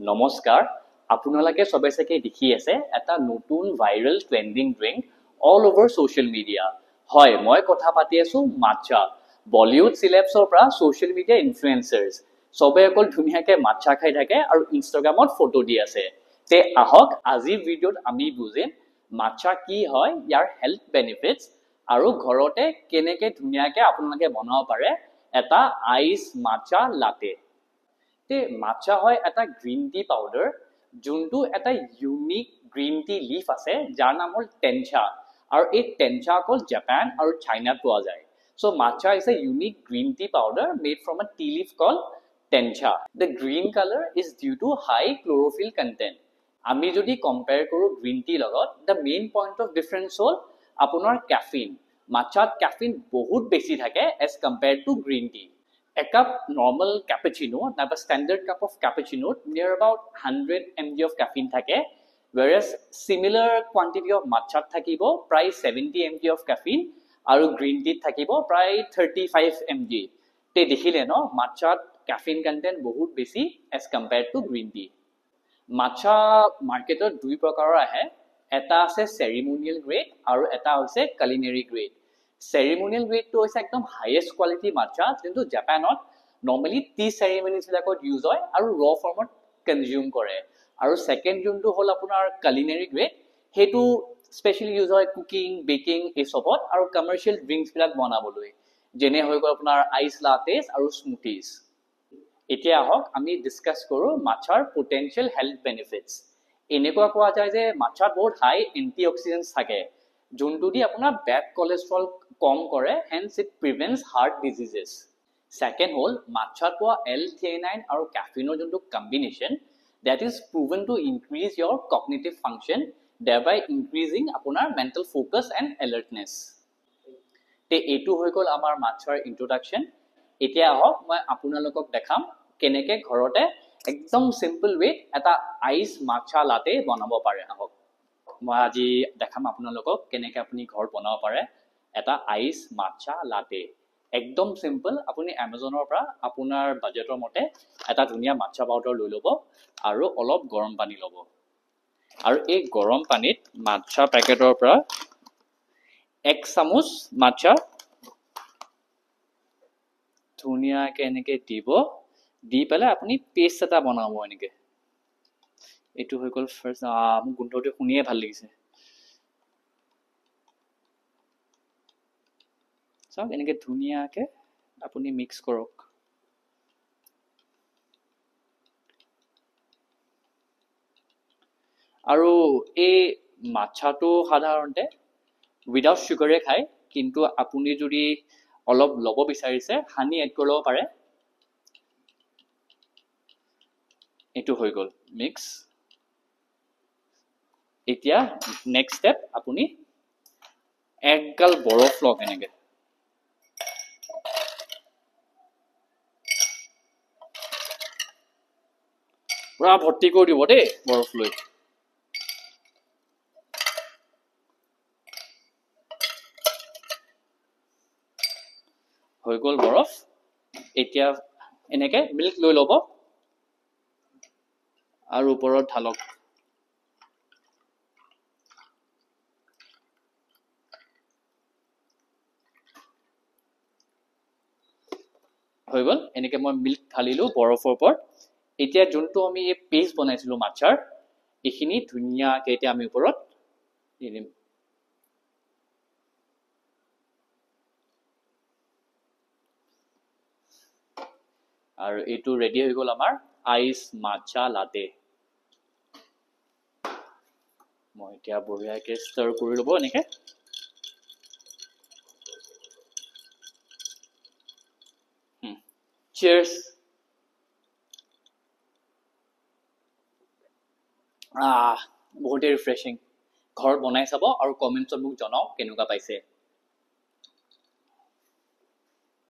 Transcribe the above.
নমস্কাৰ, আপোনালোকে চবে চাগে দেখি আছে এটা নতুন viral trending drink all over social media. হয়, মই কথা পাতি আছো মাটছা। বলিউড চিলেবছৰ পৰা ছ'চিয়েল মিডিয়া ইনফ্লুৱেঞ্চাৰ্ছ চবে অকল ধুনীয়াকে মাটছা খাই থাকে আৰু ইনষ্টাগ্ৰামত ফটো দি আছে। তে আহক, আজিৰ ভিডিঅ'ত আমি বুজিম মাটছা কি হয়, ইয়াৰ হেল্থ বেনিফিটছ আৰু ঘৰতে কেনেকে ধুনীয়াকে আপোনালোকে বনাব পাৰে এটা আইচ মাটছা লাটে। তে মাটছা হয় এটা গ্ৰীণ টি পাউডাৰ, যোনটো এটা ইউনিক গ্ৰীণ টি লিফ আছে যাৰ নাম হ'ল টেনচা, আৰু এই টেনচা অকল জাপান আৰু চাইনাত পোৱা যায়। So matcha is a unique green tea powder made from a tea leaf call tencha. The green colour is due to high chlorophyll content. আমি যদি কম্পেয়াৰ কৰোঁ গ্ৰীণ টিৰ লগত, the main point of difference হ'ল আপোনাৰ caffeine. মাটছাত caffeine বহুত বেছি থাকে as compare to green tea. একাপ নৰ্মেল কেপেচিনো নাইবা ষ্টেণ্ডাৰ্ড কাপ অফ কেপেচিনোত near about 100 mg of caffeine থাকে, ৱেৰেজ চিমিলাৰ কোৱান্টিটি অফ মাটছাত থাকিব প্ৰায় 70 mg of caffeine আৰু গ্ৰীণ টিত থাকিব প্ৰায় 35 mg। তে দেখিলে ন, মাটছাত কেফিন কণ্টেণ্ট বহুত বেছি as compare to green tea. Matcha মাৰ্কেটত দুই প্ৰকাৰৰ আহে, এটা আছে চেৰিমনিয়েল গ্ৰেড আৰু এটা হৈছে কালিনেৰী গ্ৰেড। চেৰিমনিয়েল গ্ৰেডটো হৈছে একদম হাইয়েষ্ট কোৱালিটি মাটছা, যোনটো জাপানত নৰ্মেলি টি চেৰিমনিজবিলাকত ইউজ হয় আৰু ৰ ফৰ্মত কনজিউম কৰে। আৰু ছেকেণ্ড যোনটো হ'ল আপোনাৰ কালিনেৰী গ্ৰেড, সেইটো স্পেচিয়েলি ইউজ হয় কুকিং, বেকিং এই চবত আৰু কমাৰ্চিয়েল ড্ৰিংকছবিলাক বনাবলৈ, যেনে হৈ গ'ল আপোনাৰ আইচ লাটেজ আৰু স্মুথিজ। এতিয়া আহক আমি ডিছকাছ কৰোঁ মাছাৰ পটেঞ্চিয়েল হেল্থ বেনিফিটছ। এনেকুৱা কোৱা যায় যে মাছাত বহুত হাই এণ্টি অক্সিডেণ্টছ থাকে, যোনটো দি আপোনাৰ বেড কলেষ্ট্ৰল কম কৰে, hence it prevents heart diseases. Second হ'ল মাছাত পোৱা এল থিয়েনাইন আৰু কেফিনৰ যোনটো combination, that is proven to increase your cognitive function, thereby increasing আপোনাৰ মেণ্টেল ফ'কাছ এণ্ড এলাৰ্টনেছ। তে এইটো হৈ গ'ল আমাৰ মাছাৰ ইন্ট্ৰডাকশ্যন। এতিয়া আহক মই আপোনালোকক দেখাম কেনেকে ঘৰতে একদম চিম্পল ৱেত এটা আইচ মাটছা লাটে বনাব পাৰে। আহক মই আজি দেখাম আপোনালোকক কেনেকে আপুনি ঘৰত বনাব পাৰে এটা আইচ মাটছা লাটে। একদম চিম্পল, আপুনি এমাজনৰ পৰা আপোনাৰ বাজেটৰ মতে এটা ধুনীয়া মাটছা পাউডাৰ লৈ ল'ব আৰু অলপ গৰম পানী ল'ব, আৰু এই গৰম পানীত মাটছা পেকেটৰ পৰা 1 চামুচ মাটছা ধুনীয়াকে এনেকে দিব, দি পেলাই আপুনি পেষ্ট এটা বনাব এনেকে। এইটো হৈ গ'ল ফাৰ্ষ্ট। মোক গোন্ধটো শুনিয়ে ভাল লাগিছে। চাওক, এনেকে ধুনীয়াকে আপুনি মিক্স কৰক। আৰু এই মাটছাটো সাধাৰণতে উইদাউট চুগাৰে খায়, কিন্তু আপুনি যদি অলপ ল'ব বিচাৰিছে হানি এড কৰি ল'ব পাৰে। এইটো হৈ গ'ল মিক্স। এতিয়া নেক্সট ষ্টেপ, আপুনি একগাল বৰফ লওক এনেকে। পুৰা ভৰ্তি কৰি দিব দেই বৰফ লৈ। হৈ গ'ল বৰফ। এতিয়া এনেকে মিল্ক লৈ ল'ব আৰু ওপৰত ঢালক। হৈ গ'ল, এনেকে মই মিল্ক ঢালিলো বৰফৰ ওপৰত। এতিয়া যোনটো আমি এই পেষ্ট বনাইছিলো মাছাৰ, এইখিনি ধুনীয়াকে এতিয়া আমি ওপৰত দি দিম। আৰু এইটো ৰেডি হৈ গ'ল আমাৰ আইচ মাটছা লাটে। মই এতিয়া বঢ়িয়াকে ষ্টাৰ কৰি ল'ব এনেকে। চিয়াৰ্ছ। বহুতেই ৰিফ্ৰেছিং। ঘৰত বনাই চাব আৰু কমেণ্টছত মোক জনাওক কেনেকুৱা পাইছে।